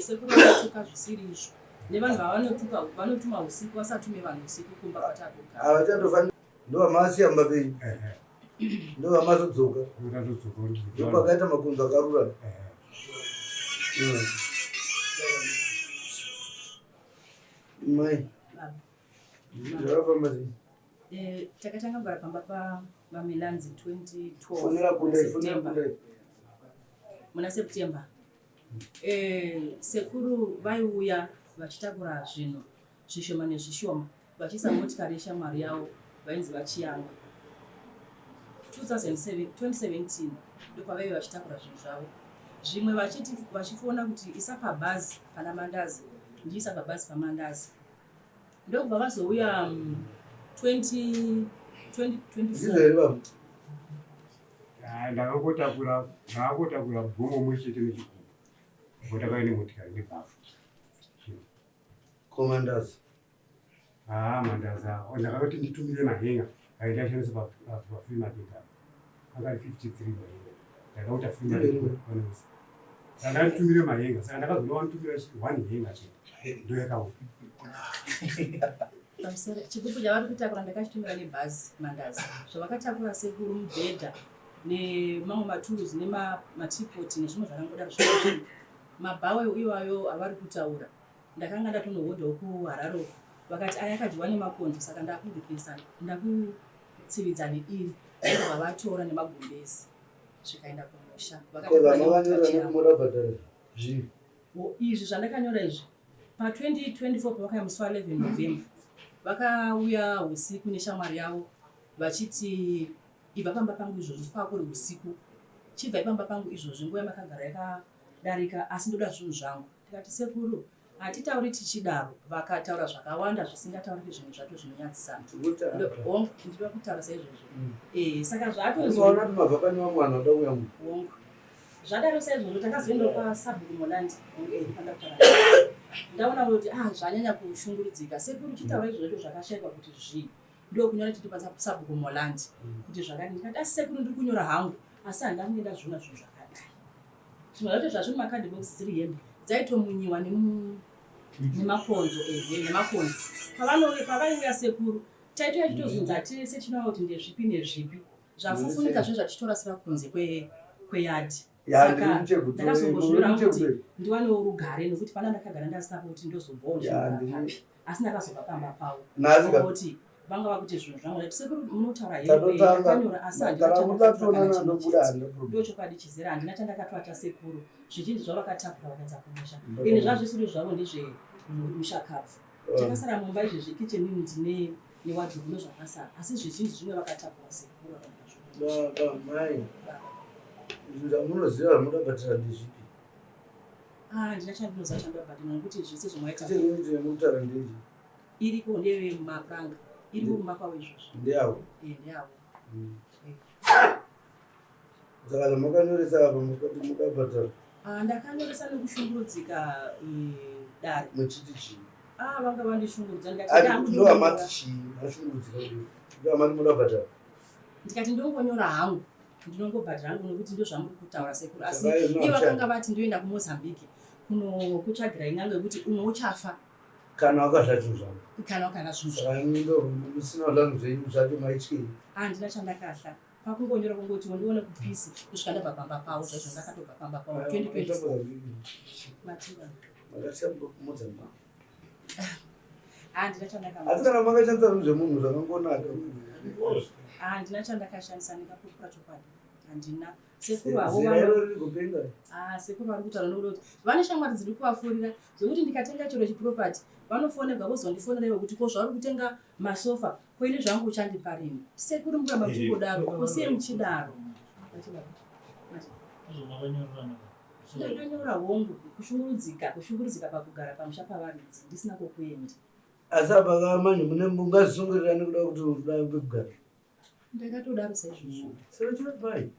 Sekuru vanotuka zvisiri izvo nevanhu vavanotuka vanotuma usiku vasatume vanhu usiku kumba kwatakugara. Havachandofanira ndovamasiya mumba penyu ndovamazodzoka ndopakaita makunzo akarurana. Mai zvakafamba sei? Eh, takatanga kugara pamba pavaMilanzi 2012 Fonera kundai, fonera September. kundai. Muna September. Eh, sekuru vaiuya vachitakura zvinhu zvishoma nezvishoma vachiisa motikari yeshamwari yavo vainzi VaChiyangwa. 2007 2017 ndopavaive vachitakura zvinhu zvavo zvimwe vachiti vachifona kuti isa pabhazi pana Mandazi ndiisa pabhazi paMandazi ndokubva vazouya 20 Ndizvo 2024 here baba? Ah, ndakangotakura ndakangotakura gomo mumwe chete nechigubhu ngotakauya nemotikari nebhafu. Commanders. Haa mandaza awo ndakangoti nditumire mahenga aida ashandisa pafree market apa anga ari 53 mahenga ndakauta free market vanoisa saka ndakatumire mahenga saka ndakazoona wanitumira chi one henga chete ndoyakauya. Pamusoro chigubhu chavari kutakura ndakachitumira nebhazi Mandazi zvavakatakura sekuru mubhedha nemamwe maturuzi nemamatipoti nezvimwe zvakangodaro zvino mabhawe iwayo avari kutaura ndakanga ndatonohodhawo kuHarare uko vakati aya akadyiwa nemakonzo saka ndakureplacer ndakutsividza neiri ndobva vatora nemagumbezi zvikaenda kumusha Ko vakatakura vamavanyora nemotokari yangu. nekumoda kubhadhara zvii? Izvi zvandakanyora izvi pa2024 pavakauya musi wa11 November vakauya usiku neshamwari yavo vachiti ibva pamba pangu izvozvi kwakuri usiku chibvai pamba pangu izvozvi nguva yamakagara yakadarika asi ndoda zvinhu zvangu tikati sekuru hatitauri tichidaro vakataura zvakawanda zvisingatauriki zvimwe zvacho zvinonyadzisana Ndikutaura. ndinoda kutaura saizvozvo. Saka Unoona kuti mabva pane vamwe vanhu vanoda kuuya muno. Hongu zvadaro saizvozvo takazoendawo kwasabhuku Monandi pandakutaura ndaona kuti ah zvanyanya kushungurudzika sekuru chitaura izvozvo zvakashaikwa kuti zvii ndokunyora chiti pasabhuku Molandi kuti zvakadii ndikati asi sekuru ndiri kunyora hangu asi handina kunge ndazviona zvinhu zvakadai zvimwe zvacho zvazviri makadhibhokisi dziri hembe dzaitomunyiwa nemakonzo ehe nemakonzo pavanouya pavaiuya sekuru taitouya titozunza tese tinoona kuti ndezvipi nezvipi zvafufunika zve zvatichitorasira kunze kweyadhi Ya, saka ndiri muchegutu, ndakazongozvinyora muri kuti muchegutu. ndiwanewo rugare nekuti pana ndakagara ndasinapo kuti ndozobvawo Ya, ndichigara papi asi ndakazobva pamba pavo Nhasi ka- kuti vanga vakuti zvinhu zvangu ndati sekuru munotaura here Tatotanga. ndakanyora asi handina Kana muda chandakatora kutoonana kana chimwe ndobuda chete handina problem. ndochokwadi chizere handina chandakatora chasekuru zvizhinji zvavo vakatakura vakaenda kumusha ende zvazvisiri zvavo ndezvemushakabvu chakasara mumba izvezvi kitchen unit newardrobe ndozvakasara asi zvizhinji zvimwe vakatakura sekuru vakaenda nazvo kumusha. Baba, mai, Baba. zvinhu zvamunoziva zvamunoda kubhadhara ndezvipi? Ah, handina chandinoziva chandinobhadhara nekuti zvese zvamwaita Kitchen unit yemukutaura ndeichi? Iriko ndeyemumapuranga iriko kumba kwavo izvozvo. Ndeyavo. Eh, ndeyavo. Saka zvamakanyoresa apa mukati mukabhadhara Ah, ndakanyoresa nekushungurudzika dare. Muchiti chii? Ah, vanga vandishungurudza ndikati Ati ndakungonyora. ndoamati chii? Mashungurudzika kudii? Ndoamati munoda kubhadhara. Ndikati ndongonyora hangu ndinongobhadhara hangu nekuti ndozvamuri kutaura sekuru asi Saka izvi ivo vakanga hazvishandi. vati ndoenda kuMozambique kunokutsvagirai n'anga yekuti umwe uchafa Kana wakazva zvinhu zvangu. Kana wakazva zvinhu Saka zvangu. imi ndo musina zvangu zvenyu zvacho maityei? Handina chandakahla pakungonyora kungoti ndione kupisi kusvika ndabva pamba pavo zvaizvo ndakatobva pamba pavo 2024 Mativa. Makatya Mozambique. Handina Asi chandakamba kana makashandisa zvinhu zvemunhu zvakangonaka. Handina chandakashandisa ndingapupura chokwadi handina sekuru havo Zera vano iro riri kupenga. Ah, sekuru vari kutaura nokuda kuti vane shamwari dziri kuvafurira zvekuti ndikatenga chero chiproperty vanofonerwa vozondifonera ivo kuti ko zvauri kutenga masofa ko ini zvangu uchandipa rini sekuru mukuramba muchingodaro ko sei muchidaro ndakanyora hongu kushungurudzika kushungurudzika pakugara pamusha pavaridzi ndisina kwokuenda. Asi apa ka manje mune mungazvisungirira nekuda kuti uda pekugara. Ndakatodaro saizvozvo. Saka chinopai?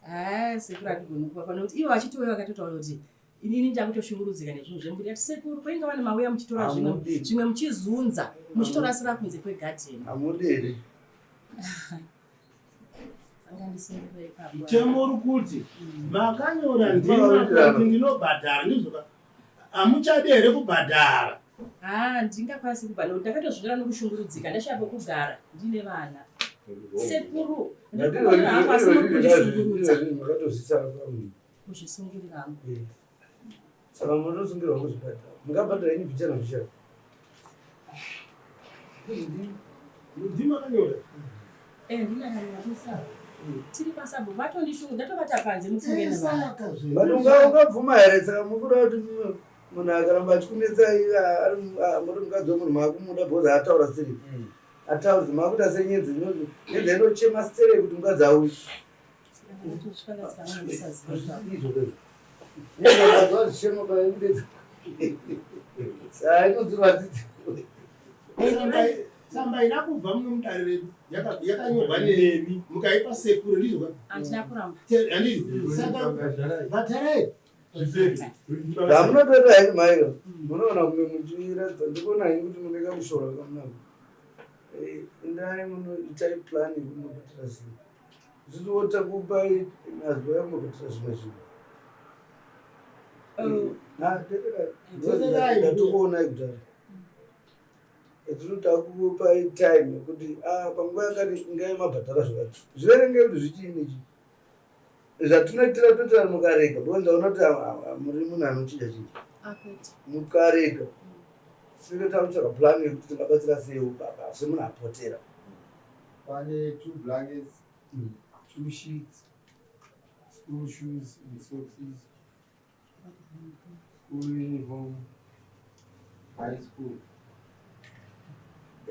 Haa sekuru hatigoni kuva pano kuti ivo vachitouya vakatotaura kuti inini ndakutoshungurudzika nezvinhu zvembuti ati sekuru kwainga vane mauya muchitora zvimwe Hamudi. zvimwe muchizunza muchitorasira kunze kwegadheni. Hamudi here? Mutemo uri kuti makanyora ndimati ndinobhadhara ndizvoka hamuchadi here kubhadhara? Haa ndingakwanisi kubhadhara nekuti ndakatozvinyora nokushungurudzika ndashaya pokugara ndine vana. Sekuru ndikuona hangu asi muri kundishungurudza. Kuzvisungirira hangu. Saka munosungirwa kuzvibhadhara. Mungabhadhara henyu bhichana bhichana. Ndimakanyora. Eh, ndinakanyora. Tiri pasabhu vatondishungu ndatovata panze mufunge nevana. But ungabvuma here saka mukuda kuti munhu akaramba achikunetsai muri mukadzi wemunhu maakumuda because ataura siri. Ataura makuita senyenzi nyenzi inochema sere kuti mukadzi auye. Tsamba ina kubva muno mudare redu yakanyorwa nemi mukaipa sekuru ndizvo handizvo saka bhadharai zvamunotoita henyu mairo munoona kunge muchiratidza ndikuona henyu kuti mune kamushora kamunako endai munoitai plan yekunobhadhara zvinhu Zviriwo takupai mazuva ekunobhadhara zvimwe zvinhu. Ndatokuonai kudhara. Tiri takupai time yekuti ah, panguva yakati ingai mabhadhara zvakati. Zviverengei kuti zvichiini ichi. Zvatinoitira toitira mukarega because ndaona kuti muri munhu anochinja chinja. Mukarega. Saka takutsvaga plan yekuti tingabatsira sei baba semunhu apotera. Pane two blankets, two sheets, school shoes and socks, school uniform, high school.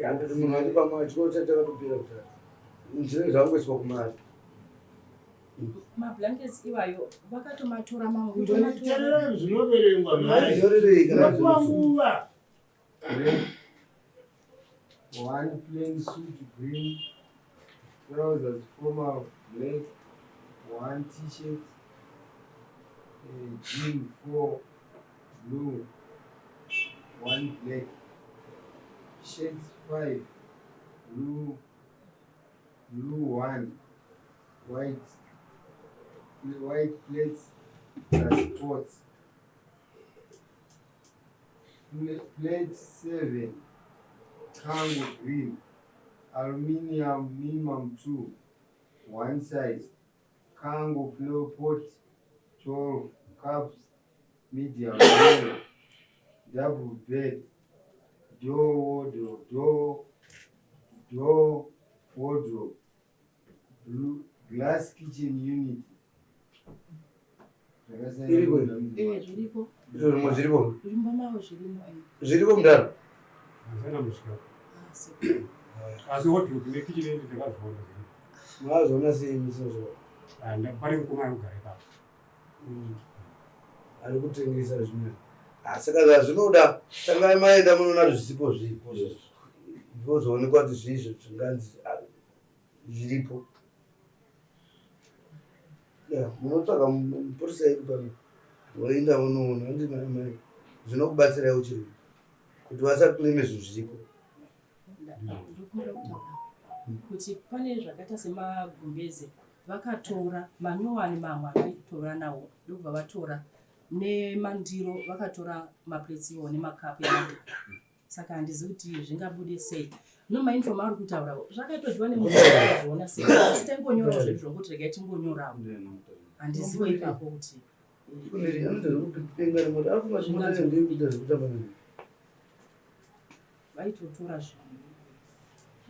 Handiti munhu ati pamwe chikoro chacho chakatopera kudhara. Zvinenge zvangoiswa kumari. Mablankets iwayo vakatomatora mamwe. Tererai zvinoverengwa mhai. Zvorerei kana Unopuwa nguva. One plain suit green, trousers formal black, one t-shirt, jean four blue, one black, shirts five blue, blue one, white, white plates plus pots. Plate 7 Kango green aluminium minimum 2 one size Kango plow pot 12 cups medium yellow double bed door wardrobe door door wardrobe blue glass kitchen unit Iriko Eh, zviriko. Zvimwe zviriko. Zvimba mavo zvirimo. Eh. Zviriko mudaro. Hazana musvika. Ah, sekuru. Asi wardrobe nekitchen unit ndakazviona. Mazviona sei misozvo? Ah, pane mukoma ari kugara ipapo. Ari kutengesa zvimwe. Ah, saka zvazvinoda tangai maenda munoona kuti zvisipo zviripo. Zvozoonekwa kuti zvii zvinganzi ah, zviripo. Yeah, munotsvaga mupurisa edu pano voenda vonoona handiti mai mai zvinokubatsirai uchiri kuti vasaclaime zvinhu zviriko. Ndokumbira kutaura kuti pane zvakaita semagumbeze vakatora manyowani mamwe avaitora nawo ndokubva vatora nemandiro vakatora maplates iwo nemakapu emadhaka saka handizivi kuti zvingabude sei no mainform ari kutaurawo zvakatodyiwa nemunhu sei asi taingonyorawo zvedu zvonguti regai tingonyorawo handizivo ipapo kuti vaitotora zvinhu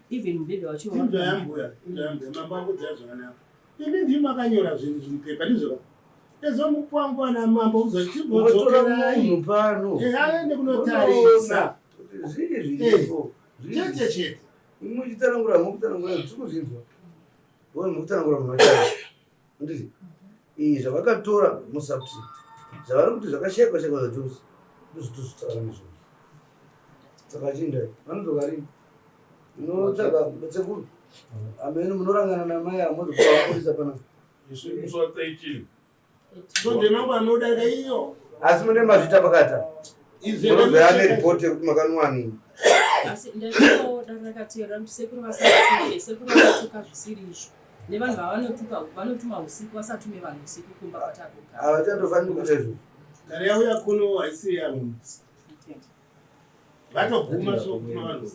even mubhedha wacho inzwa yambuya inzwa yambuya mambo akudzaya zvakanaka imi ndimi makanyora zvinhu zvimupepa ndizvo ezo mukuwa nguva namambo uzochibodzokerai pano aende kunotarisa zvii zviripo chete chete muchitsanangura mukutsanangura tiri kuzvinzwa Wewe mukutsanangura munhu wacho. Nditi iyi zvavakatora musubject zvavari kuti zvakashekwa shekwa zvachose ndozvitozvitaura nezvozvo. Saka chiindai vanodzoka rini? Munotsvaga sekuru amene munorangana namai amozokuva mapurisa panapa. Isu musi wa 13 Sonde mangu anodarika iyo. Asi mune mazvita pakati apa. Munobva ane report yekuti makanwani. Asi ndaitoda rakateera kuti sekuru vasatuke, sekuru vakatuka zvisiri izvo. Nevanhu vavanotuka vanotuma usiku vasatume vanhu usiku kumba kwatakugara. Havachatofaniri kuita izvozvo. Kare yauya kuno haisiri yavo. Vatoguma so kutuma vanhu.